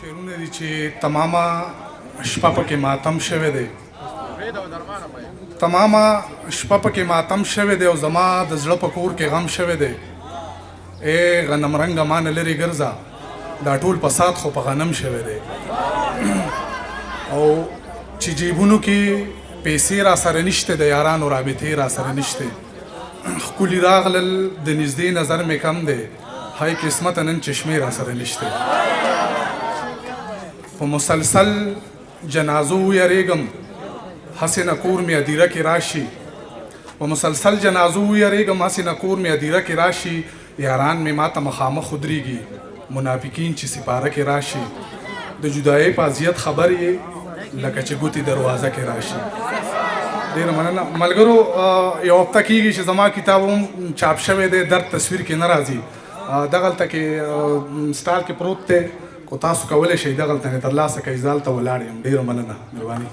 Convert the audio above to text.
شعرونه دي چې تمامه شپه پکې ماتم شوی دی، تمامه شپه پکې ماتم شوی دی او زما د زړه په کور کې غم شوی دی. ای غنم رنګه ما نه لرې ګرځه، دا ټول فساد خو په غنم شوی دی. او چې جیبونو کې پیسې را سره نشته، د یارانو رابطې را سره نشته، ښکلي راغلل د نږدې نظر مې کم دی، های قسمت نن چشمې را سره نشته. په مسلسل جنازو ویریږم، هسې نه کور مې ادیره کې راشي. په مسلسل جنازو ویریږم، هسې نه کور مې ادیره کې راشي. یاران مې ماته مخامخ ودرېږي، منافقین چې سپاره کې راشي. د جدایۍ په اذیت خبر یې، لکه چې ګوتې دروازه کې راشي. ډېره مننه ملګرو. یو هفته کېږي چې زما کتاب هم چاپ شوی دی، درد تصویر کې نه راځي، دغلته کې سټال کې پروت دی. کو تاسو کولی شئ دغلته نه ترلاسه کړئ، زه هلته ولاړ یم. ډېره مننه، مهرباني.